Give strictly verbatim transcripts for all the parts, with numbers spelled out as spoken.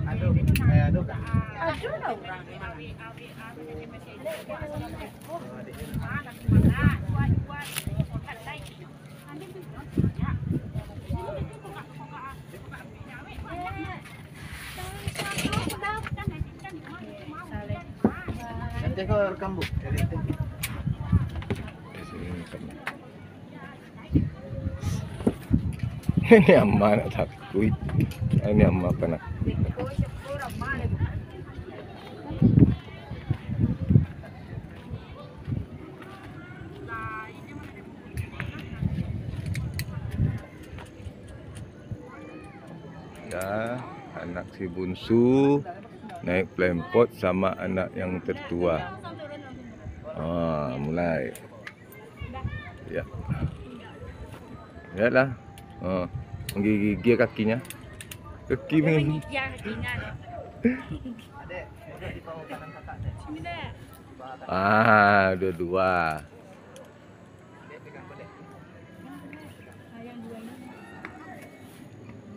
Aduh, eh, aduh. Aduh lah urang. Nanti kau rekam, Bu. Ini ama nak takuik. Ini ama apa nak? Ya, anak si bunsu naik flying fox sama anak yang tertua. Ah, mulai. Ya. Lihatlah. Oh, menggigir kakinya. Kaki menggigir. Menggigir kakinya. Sini deh. Ah, dua-dua. Nah, yang dua ini.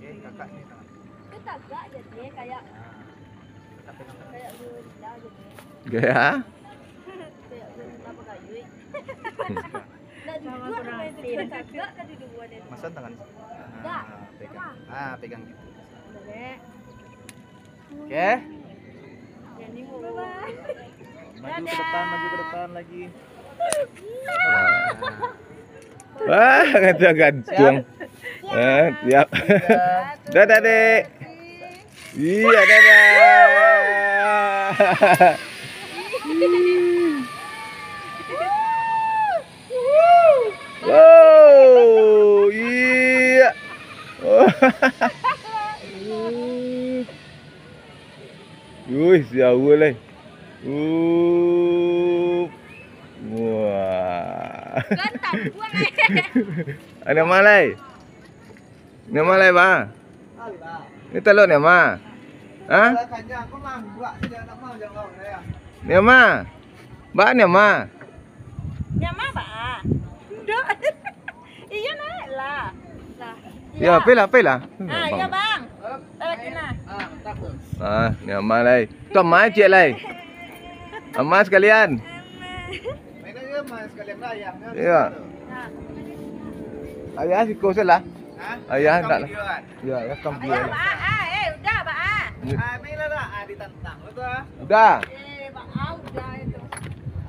Itu tagak aja dia, kayak, kayak gorila aja dia. Gaya? Kayak gorila bagayut. Nah, duduk sama itu, tagak tadi dua dia. Masa tangan? Nah, pegang. Ah, pegang gitu. Boleh. Oke. Maju ke depan, maju ke depan lagi. Wah, gantung-gantung. Eh, siap. Dadah, Dek. Iya, dadah. Oh, iya. Wih, si Awul, lai. Uh. Wah. Gantang, buang, eh. Ada malai. Ni ama lai, Ba? Ni talok ni ama? Ha? Ni ama? Ba ni ama? Ni ama, Ba? Ndak. Iyo, naik lah. Lah. Yo, pai lah, pai lah. Ah, iyo, Bang. Taruih lah. Ah, ni ama lai. Tu ama ciek lai. Ama sakalian. Ama. Main aja, Mas, sekalian lah ayahnya. Iya. Ayah siko salah. Hah? Ayah ndak lah. Video kan? Iya, rekam video. Ayah, Bang, ah, eh, udah, Bang, ah. Iya. Ah, main lah, Bang. Ah, ditantang lo tu, ah. Udah. Eh, Bang, ah, udah itu.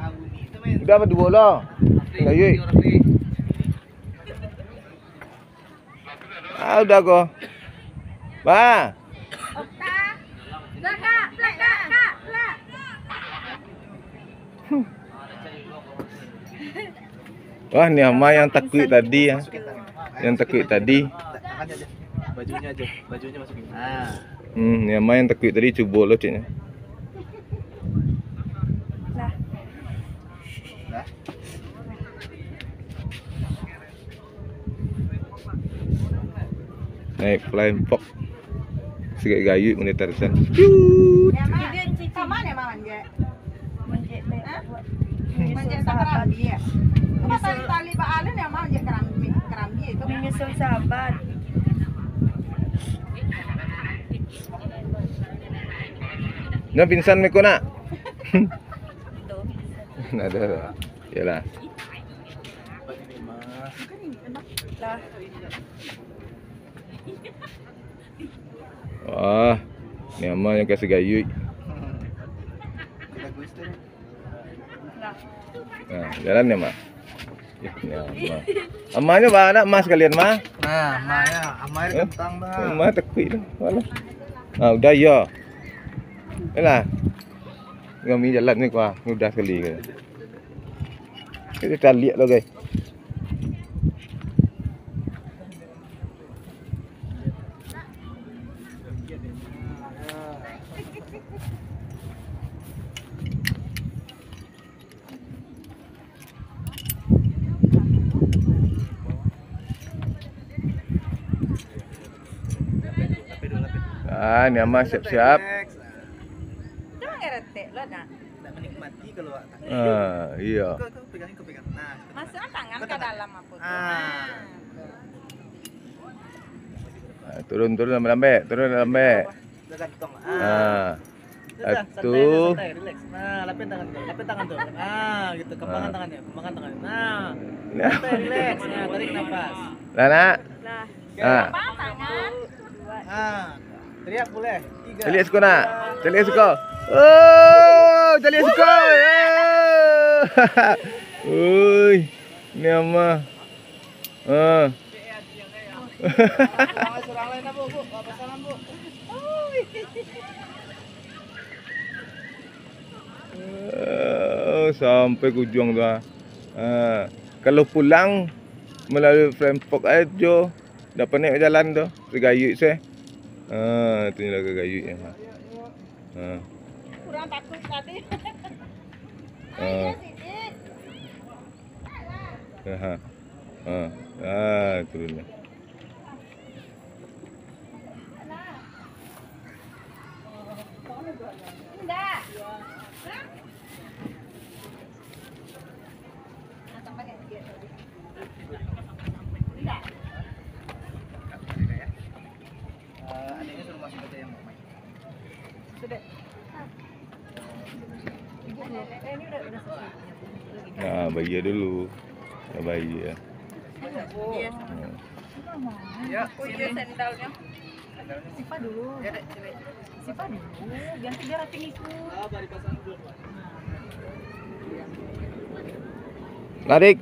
Ah, bunyi tu, main. Udah berdua lah. Oke, Layui. Video, oke. Ah, udah ko. Ba. Wah, ni ama yang takuik tadi, ya. Yang takuik tadi. Bajunya aja, bajunya masukin. Nah. Hmm, ni ama yang takuik tadi, cubo lo, ceknya. Lah. Lah. Naik flying fox. Sigek gayuik mani Tarzan. Cute. Manjek, manjek sarambi, ya? Apa tali-tali baalun yang manjek karambi, karambi itu? Menyusul sahabat. Nah, pingsan meko nak. Ada lah. Yalah. Lah. Wah, ni ama yang kasi gayuik. Nah, jalan ni ama. Ih, ni ama. Amanyo ba anak mas kalian mah. Nah, amanyo, amanyo kentang dah. Ama takuik dah. Walah. Ah, udah yo. Yalah. Kami jalan ni kuah, udah sekali ke. Kita caliak lo, guys. Ah, ni ama siap-siap. Itu manggaretek lo, nak. Nak menikmati kalau awak tangan. Ah, iya. Kau, kau pegang, kau pegang. Nah, masukkan tangan ke dalam apa tu? Ah. Nah. Ah, turun, turun lambek-lambek, turun lambek. Udah gantung. Ah. Ah. Udah, santai, satu. Santai, relax. Nah, lapin tangan tu, lapin tangan tu. Ah, gitu, kembangkan tangannya, kembangkan tangannya. Nah. Ya. Santai, relax. Nah, tarik nafas. Lah, nak. Nah. Ah. Kembangkan tangan. Ah. Teriak boleh. Tiga. Caliak siko, nak. Caliak siko. Oh, caliak siko. Eh. Ui, ni amah. Ah. Surang lain, Bu, Bu. Bawa pasanan, Bu. Eh, sampai ke ujung tu, ah. Ah, kalau pulang melalui Frempok ajo, dak panek jalan tu, tergayut se. Ah, tu lah tergayut ya. Ah. Kurang takut tadi. Ah. Aha. Ah, ah, turun lah. Eh, adiknya suruh masuk aja yang mau main. Sudah. Nah, bayar dulu. Ya, bayar. Iya. Nah. Ya, oh, iya, sandalnya. Sipa dulu. Ya, Dek, sini. Sipa dulu. Ganti biar rapih ikut. Ladik.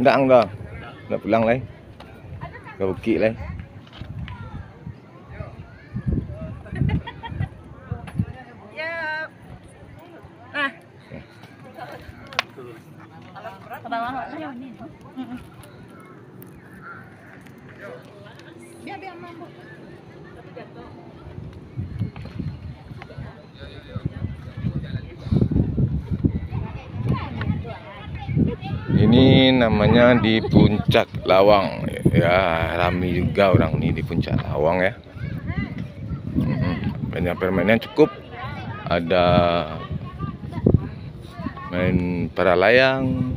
Ndak, ndak. Ndak pulang lai. Ka bukik lai. Yap. Ah. Ke bawah, Wak. Mm-mm. Biar, biar aman, Bu. Ini namanya di Puncak Lawang. Ya, rami juga orang ni di Puncak Lawang ya. Mm-mm. Banyak permainan cukup. Ada main para layang.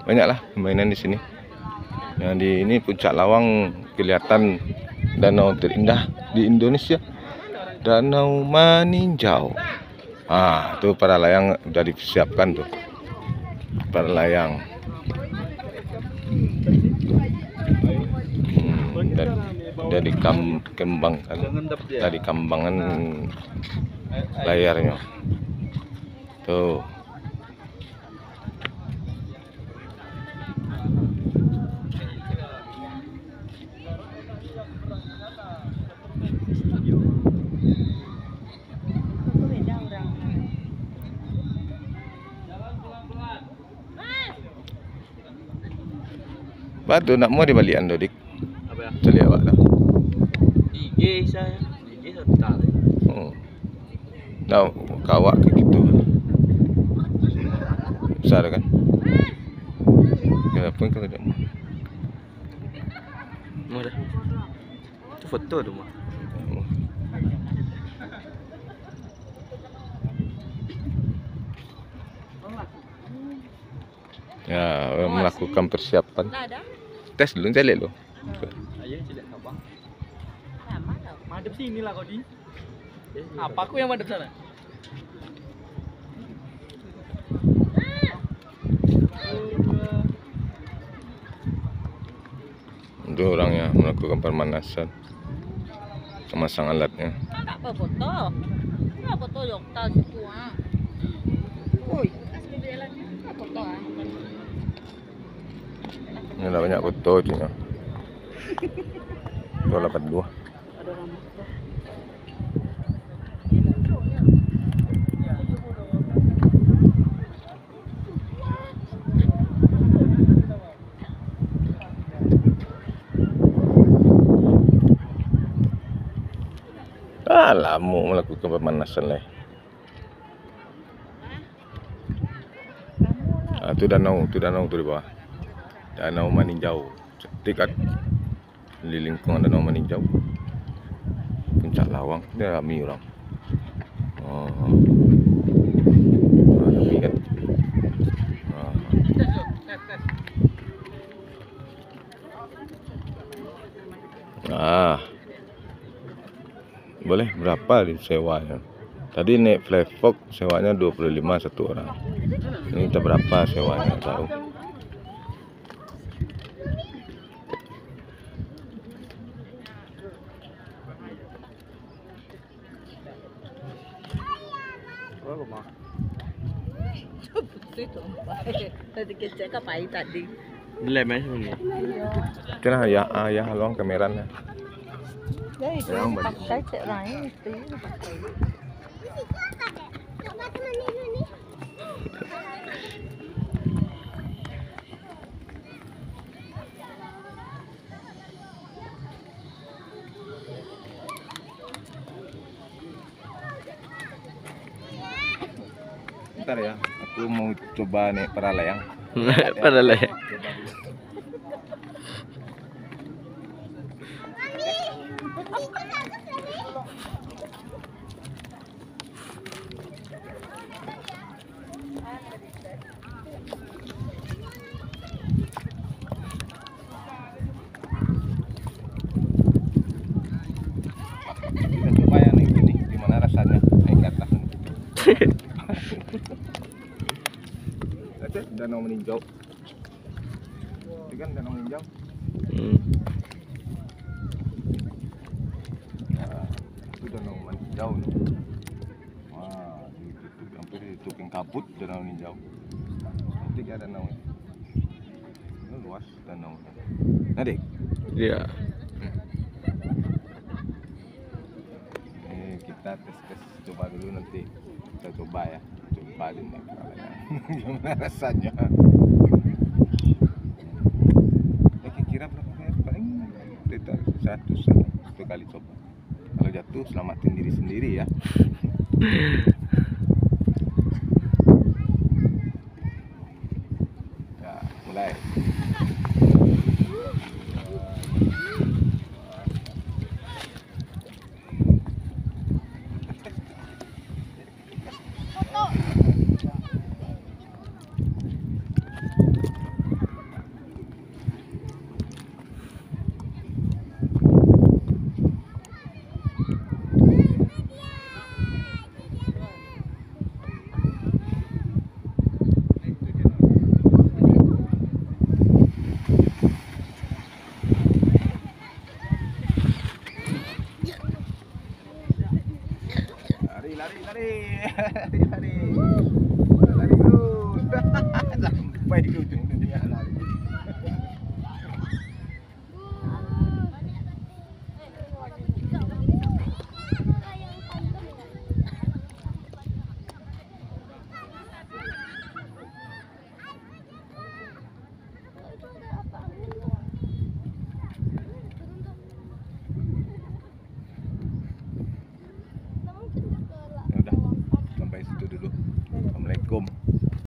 Banyaklah permainan di sini. Yang di ini Puncak Lawang kelihatan danau terindah di Indonesia. Danau Maninjau. Ah, tu para layang udah dipersiapkan tu. Para layang. Hmm, udah, udah dikam-, kembangkan. Udah dikembangkan layarnya. Tuh. Batu nak mau dibalikan tu, Dik. Apa ya? Cari awak tu. I G saya. I G serta tu. Hmm. Nah, kawak kayak gitu. Besar kan? Kenapa kalau tidak mau? Mau dah. Itu foto tu mah. Ya, melakukan persiapan. Lah ada. Tes dulu, caliak dulu. Ayo, caliak abang. Madep sini lah kau, Di. Apa aku yang madep sana? Itu orangnya melakukan pemanasan, memasang alatnya. Kan tak apa foto. Kan foto di hotel situ, ah. Oi. Kan foto, ah. Ini lah banyak foto cina. Dua lapan dua. Ah, lamo melakukan pemanasan lai. Ah, tu danau, tu danau tu di bawah. Danau Maninjau. Cantik kan? Di lingkungan Danau Maninjau. Puncak Lawang, dia rami orang. Oh. Ah, rami kan? Ah. Ah. Boleh berapa disewanya? Tadi naik Flyfox sewanya dua puluh lima satu orang. Ini kita berapa sewanya, tahu? Tadi kecek ka pai tadi. Lem eh sebenarnya. Itulah ya, ah, ya, haluang kameranya. Ya, itu Yang yang balik. Pakai cek lain itu yang pakai. Ntar ya, aku mau coba naik para layang. Para layang. Kita coba yang naik ini, gimana rasanya naik ke atas. Lihat, Danau Meninjau. Ini kan Danau Meninjau. Hmm. Nah, itu Danau Meninjau nih. Wah, itu, itu hampir itu kabut Danau Meninjau. Cantik ya danau ini. Ini luas danau. Nah, Dik. Iya. Eh, kita tes-tes coba dulu nanti. Kita coba ya. Coba dulu. Gimana rasanya? Ya, kira-kira berapa menit? Paling sekitar seratus lah. Satu kali coba. Kalau jatuh, selamatin diri sendiri ya. Ya, mulai.